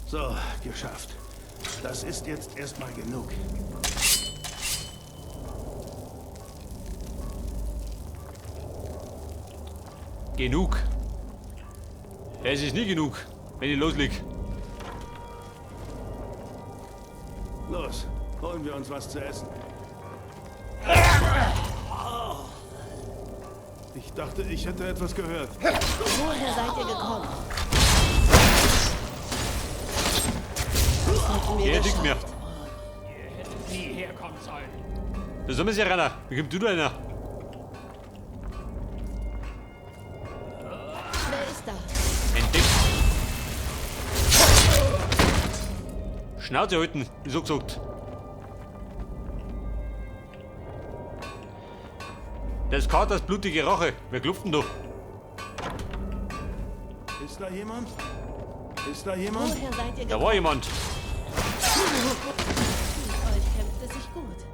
So, geschafft. Das ist jetzt erstmal genug. Genug. Es ist nie genug, wenn ich losleg. Los, holen wir uns was zu essen. Ich dachte, ich hätte etwas gehört. Woher seid ihr gekommen? Das hätten wir Der liegt mir. geschafft. Ihr hättet nie herkommen sollen. Da soll man sich ja rein. Wie kommt du da rein? Wer ist da? Entdeckt. Schnauze halten, ich so gesagt. Das kann das blutige Rache. Wer klopft denn da? Ist da jemand? Ist da jemand? Woher seid ihr Da gekommen? war jemand. Mit euch kämpft es sich gut.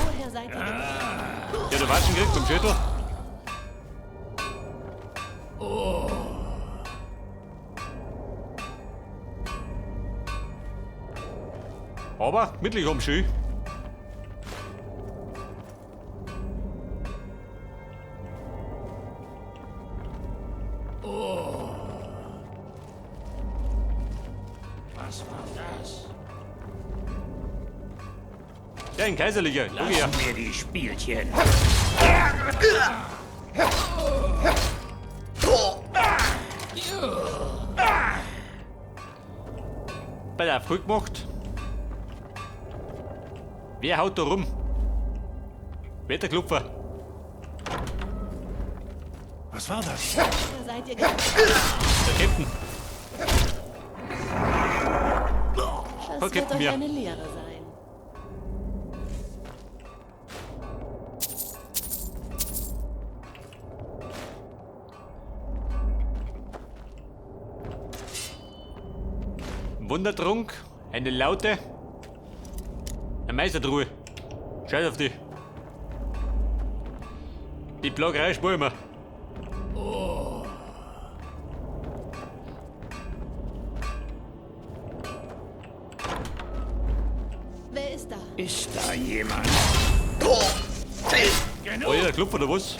Woher seid ihr gekommen? Der hat einen Watschen gekriegt vom Schädel. Aber gemütlich am Schön. Was war das? Ja, ein Kaiserlicher. Schau her. Lassen wir die Spielchen. Bei der früh gemacht. Wer haut da rum? Wer der Klopfer? Was war das? Woher seid ihr gekommen? Der Captain. Das Okay, wird euch mir. eine Lehre sein. Wundertrunk, eine Laute, eine Meistertruhe. Scheiß auf die. Die Plagerei spüren wir. Wer ist da? Ist da jemand? Oh ja, der Klopfer oder was?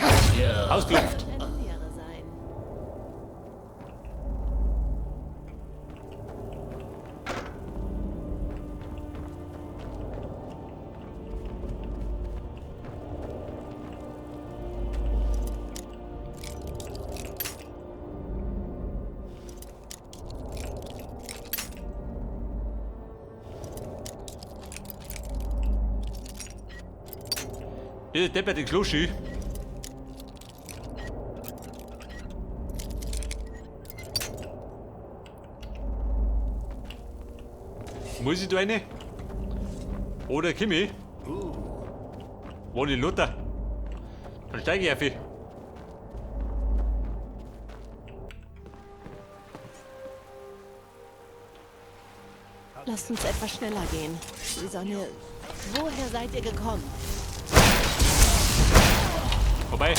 Ausklopft. Wird eine Lehre sein. Das ist deppert Kluschi. Muss ich da rein? Oder Kimi? Wo die Luther? Dann steige ich auf. Lasst uns etwas schneller gehen. Die Sonne. Woher seid ihr gekommen? Vorbei.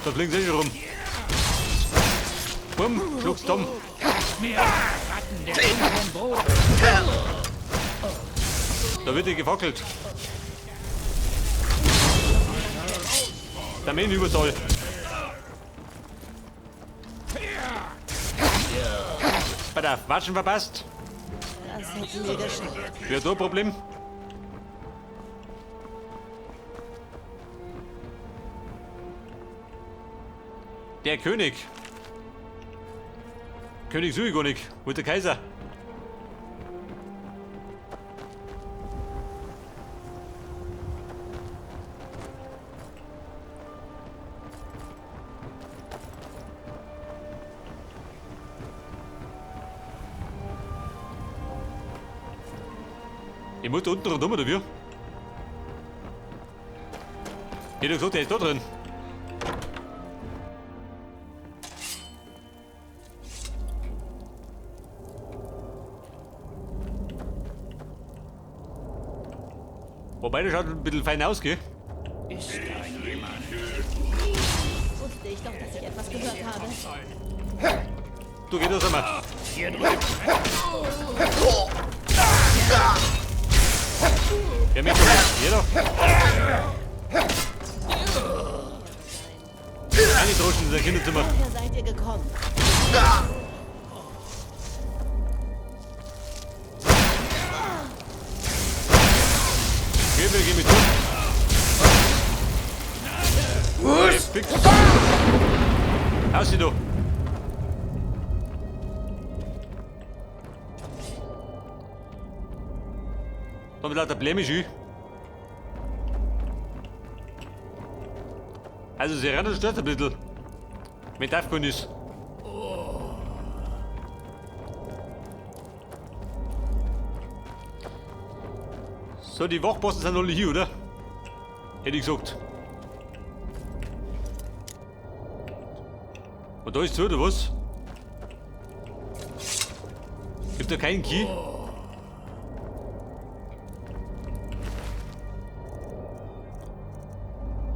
Da fliegen sie schon rum. Bumm, schluck's dumm. Mehr Ratten der dunklen Boden. Da wird die gefackelt. Der Mann übersoll. Bei der Watschen verpasst. Das hätten wir geschafft. Wer hat da ein Problem? Der König. König Suigonik, wo ist der Kaiser? Ich muss da unten rundum, oder wie? Ich hätte gesagt, der ist da drin. Wobei, der schaut ein bisschen fein aus, gell? Ist da jemand? Wusste ich doch, dass ich etwas gehört habe. Du, geh das einmal. Hier drüben. Ja, mit hier doch. Eine Droschen in sein Kinderzimmer. Woher seid ihr gekommen? Geh, geh mit zu. Fix. Haus sie du. Da mit lauter Blämisch. Also sie rennen stört ein bisschen. Wenn darf ist. So, die Wachposten sind alle hier, oder? Hätte ich gesagt. Und da ist zu, oder was? Gibt da keinen Key?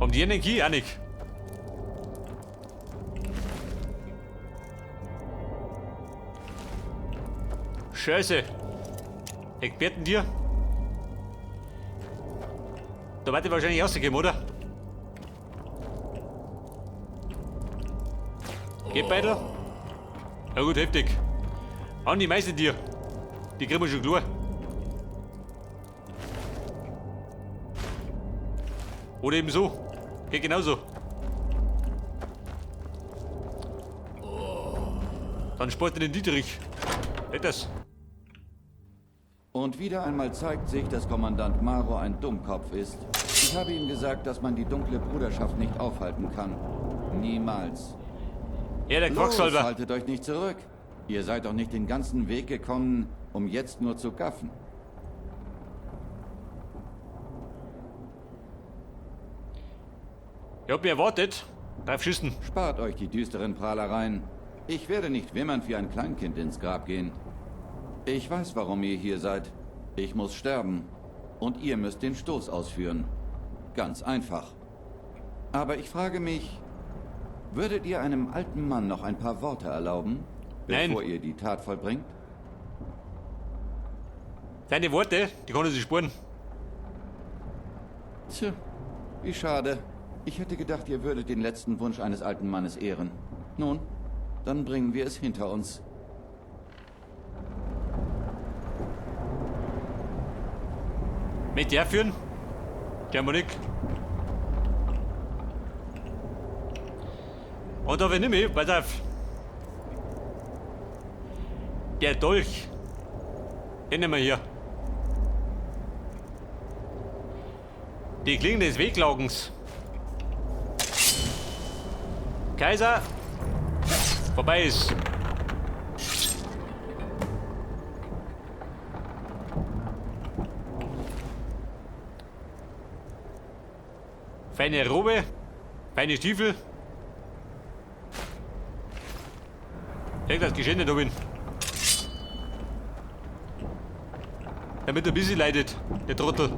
Haben die einen Key? Auch nicht. Scheiße. Experten dir? Da wird ich wahrscheinlich rausgegeben, oder? Geht beide? Na gut, heftig. An die meisten dir. Die kriegen wir schon klar. Oder eben so. Geht genauso. Dann spart er den Dietrich. Geht das? Und wieder einmal zeigt sich, dass Kommandant Maro ein Dummkopf ist. Ich habe ihm gesagt, dass man die dunkle Bruderschaft nicht aufhalten kann. Niemals. Ja, der Los, Quacksalber. haltet euch nicht zurück. Ihr seid doch nicht den ganzen Weg gekommen, um jetzt nur zu gaffen. Ich hab mich erwartet. Drauf schießen. Spart euch die düsteren Prahlereien. Ich werde nicht wimmernd wie ein Kleinkind ins Grab gehen. Ich weiß, warum ihr hier seid. Ich muss sterben. Und ihr müsst den Stoß ausführen. Ganz einfach. Aber ich frage mich, würdet ihr einem alten Mann noch ein paar Worte erlauben, Nein. bevor ihr die Tat vollbringt? Deine Worte, die kann ich sich sparen. Tja, wie schade. Ich hätte gedacht, ihr würdet den letzten Wunsch eines alten Mannes ehren. Nun, dann bringen wir es hinter uns. Mit der führen? Nicht. Und da wenn ich mich, pass auf. Der Dolch. Den nehmen wir hier. Die Klinge des Wehklagens. Kaiser. Vorbei ist. Feine Robe, feine Stiefel. Leg das Geschenk da bin. Damit er ein bisschen leidet, der Trottel.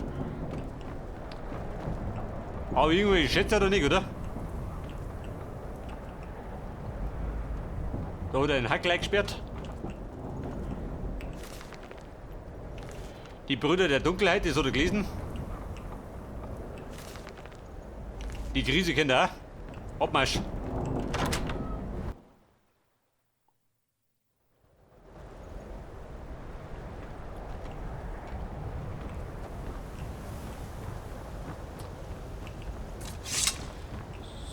Aber irgendwie schätzt er doch nicht, oder? Da hat er einen Hack gesperrt. Die Brüder der Dunkelheit, das hat er gelesen. Die Krise kennt er auch. Abmarsch.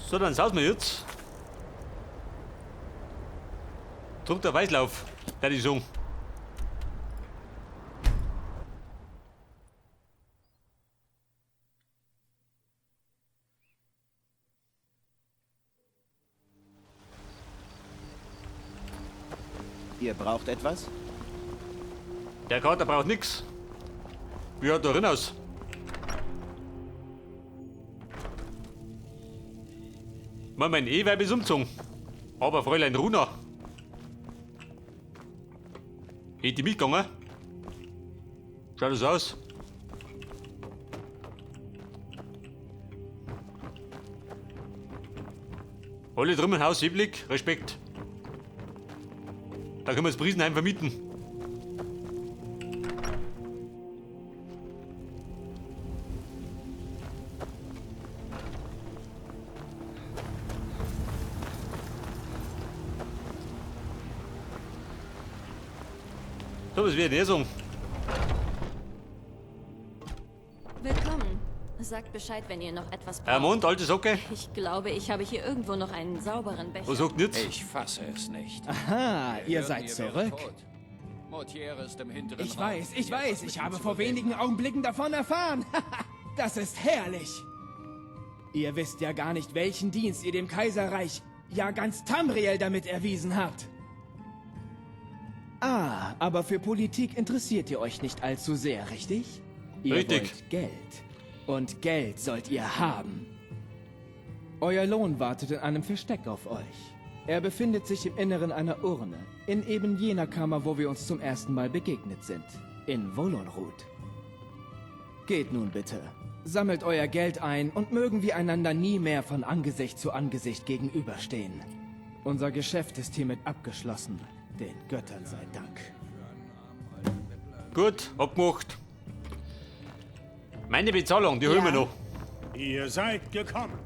So, dann sausen wir jetzt. Druck der Weißlauf, der die sagen. Ihr braucht etwas? Der Kater braucht nix. Wie hat da drin aus? Mein E-Weib ist umgezogen. Aber Fräulein Runa. Hätte die mitgegangen? Schaut das aus? Alle drum im Haus Seeblick, Respekt. Da können wir das Priesenheim vermieten. So, was wird der sagen? Willkommen. Sagt Bescheid, wenn ihr noch etwas Herr braucht. Mond, alte Socke. Ich glaube, ich habe hier irgendwo noch einen sauberen Becher. Was sagt denn jetzt? Ich fasse es nicht. Aha, ihr Hörten, seid wäret zurück. tot. Mortier ist im hinteren Ich Raum. weiß, ich Hier weiß, etwas ich mit ihm habe zu vor bereden. wenigen Augenblicken davon erfahren. Das ist herrlich. Ihr wisst ja gar nicht, welchen Dienst ihr dem Kaiserreich, ja ganz Tamriel damit erwiesen habt. Ah, aber für Politik interessiert ihr euch nicht allzu sehr, richtig? Ihr Richtig. wollt Geld. Und Geld sollt ihr haben. Euer Lohn wartet in einem Versteck auf euch. Er befindet sich im Inneren einer Urne, in eben jener Kammer, wo wir uns zum ersten Mal begegnet sind, in Volonrud. Geht nun bitte. Sammelt euer Geld ein und mögen wir einander nie mehr von Angesicht zu Angesicht gegenüberstehen. Unser Geschäft ist hiermit abgeschlossen. Den Göttern sei Dank. Gut, abgemacht. Meine Bezahlung, die holen wir Ja. noch. Ihr seid gekommen.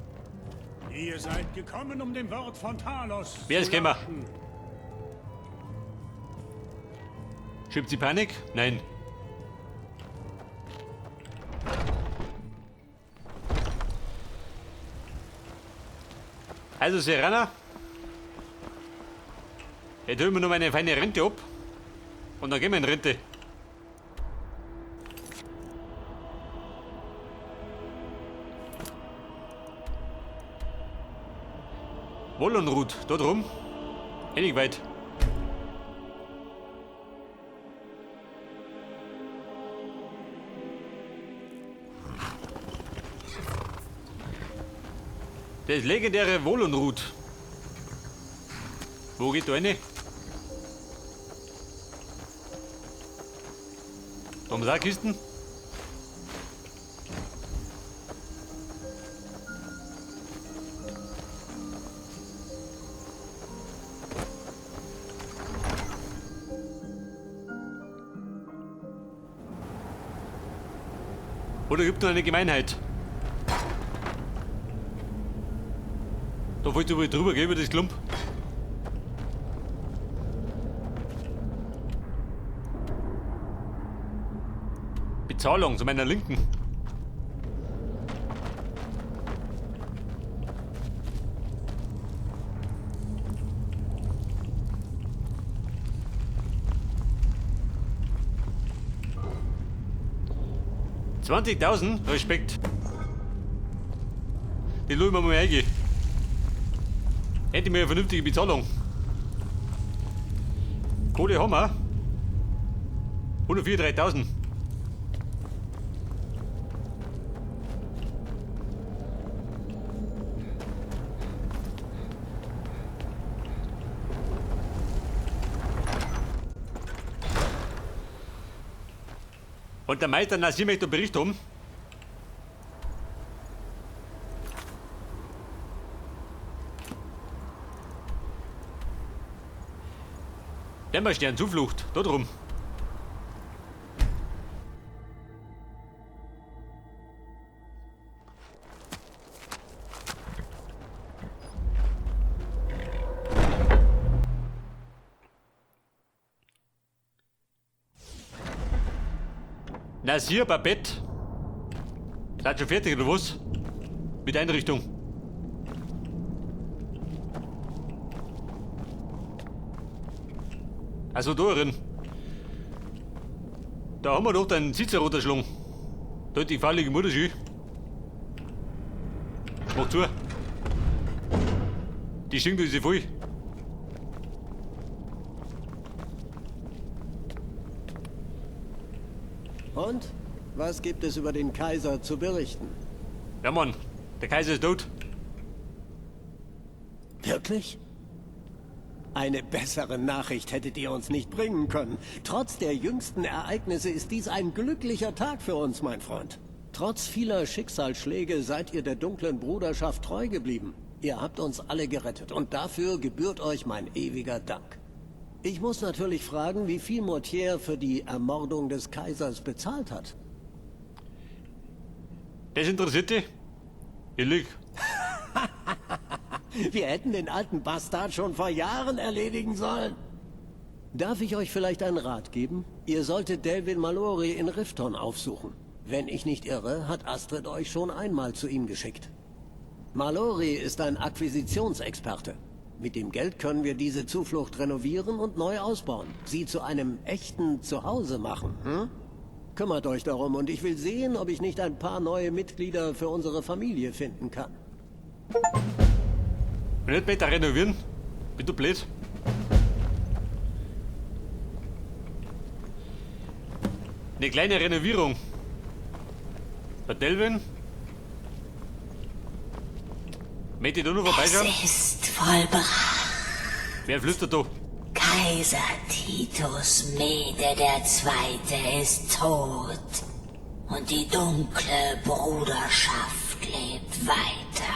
Ihr seid gekommen, um dem Wort von Talos Wer ist zu gekommen? lauschen. Schiebt sie Panik? Nein. Also Serana, jetzt holen wir noch meine feine Rente ab und dann gehen wir in Rente. Wollenrut, da drum. Eh nicht weit. Das legendäre Wollenrut. Wo geht da rein? Da haben wir auch Kisten. Oder gibt es noch eine Gemeinheit? Da wollte ich drüber gehen, über das Klump. Bezahlung zu meiner Linken. $20.000? Respekt. Die lass ich mir mal eingehen. Hätte mir eine vernünftige Bezahlung. Kohle haben wir. 134.000. Und der Meister Nasir möchte einen Bericht haben. Dämmerstern, Zuflucht, da drum. Nasir Babette. Seid schon fertig, oder was? Mit Einrichtung. Also da drin. Da haben wir doch den Cicero erschlagen. Da hat die gefährliche Mutter schön. Mach zu. Die stinkt uns voll. Und? Was gibt es über den Kaiser zu berichten? Ja, Mann, der Kaiser ist tot. Wirklich? Eine bessere Nachricht hättet ihr uns nicht bringen können. Trotz der jüngsten Ereignisse ist dies ein glücklicher Tag für uns, mein Freund. Trotz vieler Schicksalsschläge seid ihr der dunklen Bruderschaft treu geblieben. Ihr habt uns alle gerettet und dafür gebührt euch mein ewiger Dank. Ich muss natürlich fragen, wie viel Mortier für die Ermordung des Kaisers bezahlt hat. Das interessiert dich? Ich lieg. Wir hätten den alten Bastard schon vor Jahren erledigen sollen. Darf ich euch vielleicht einen Rat geben? Ihr solltet Delvin Mallory in Rifton aufsuchen. Wenn ich nicht irre, hat Astrid euch schon einmal zu ihm geschickt. Mallory ist ein Akquisitionsexperte. Mit dem Geld können wir diese Zuflucht renovieren und neu ausbauen. Sie zu einem echten Zuhause machen, hm? Kümmert euch darum und ich will sehen, ob ich nicht ein paar neue Mitglieder für unsere Familie finden kann. Nicht besser renovieren? Bist du blöd? Eine kleine Renovierung. Bei Delvin? Möchte ich da nur vorbeischauen? Es ist vollbracht. Wer flüstert da? Kaiser Titus Mede der Zweite ist tot. Und die dunkle Bruderschaft lebt weiter.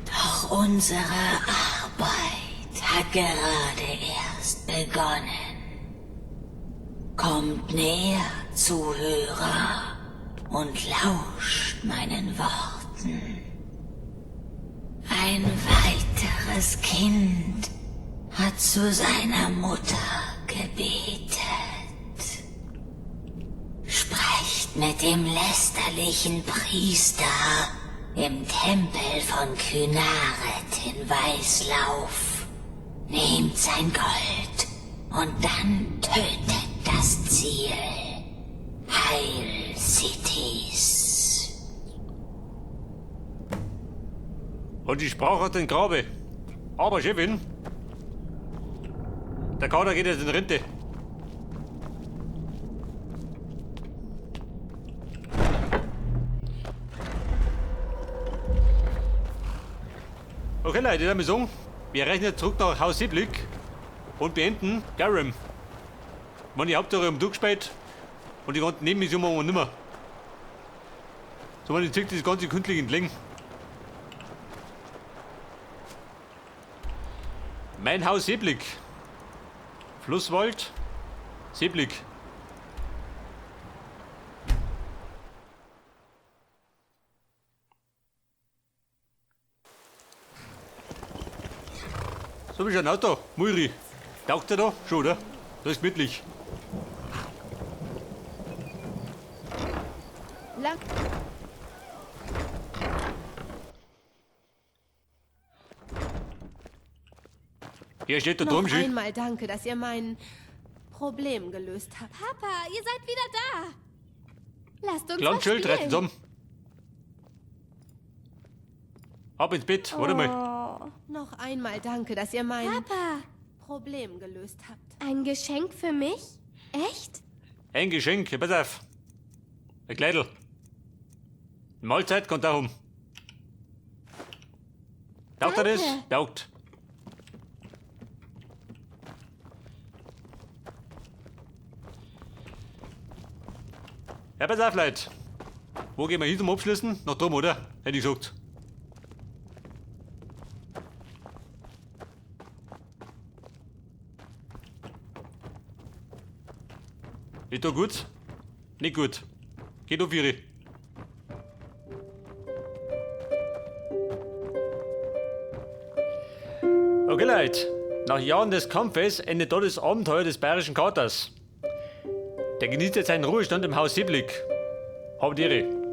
Doch unsere Arbeit hat gerade erst begonnen. Kommt näher, Zuhörer, und lauscht meinen Worten. Ein weiteres Kind hat zu seiner Mutter gebetet. Sprecht mit dem lästerlichen Priester im Tempel von Kynareth in Weißlauf. Nehmt sein Gold und dann tötet das Ziel. Heil Cities. Und die Sprache aus den Grabe. Aber Chefin, der Kader geht jetzt in Rente. Okay Leute, ich würde sagen, wir reisen jetzt zurück nach Haus Seeblick und beenden Garim. Meine Hauptsache haben durchgespielt und die ganzen Nebenmissionen machen wir nimmer. So, man zieht das ganze künstlich entlang. Mein Haus Seeblick. Flusswald. Seeblick. So, wie ist ein Auto? Muri. Taugt der da? Schon, oder? Das ist gemütlich. Lang. Hier steht der Noch Turmschild. einmal danke, dass ihr mein Problem gelöst habt. Papa, ihr seid wieder da. Lasst uns was Glanzschild, spielen. reißt zusammen. Ab ins Bett, warte mal. Oh. Noch einmal danke, dass ihr mein Papa, Problem gelöst habt. ein Geschenk für mich? Echt? Ein Geschenk, pass auf. Ein Kleidel. Mahlzeit kommt auch um. Taugt er das? Danke. Taugt. Ja, pass auf, Leute. Wo gehen wir hin zum Abschließen? Nach drum, oder? Hätte ich gesagt. Ist da gut? Nicht gut. Geht auf ihre. Okay, Leute. Nach Jahren des Kampfes endet dort das Abenteuer des bayerischen Katers. Der genießt jetzt seinen Ruhestand im Haus Seeblick. Habt Ehre.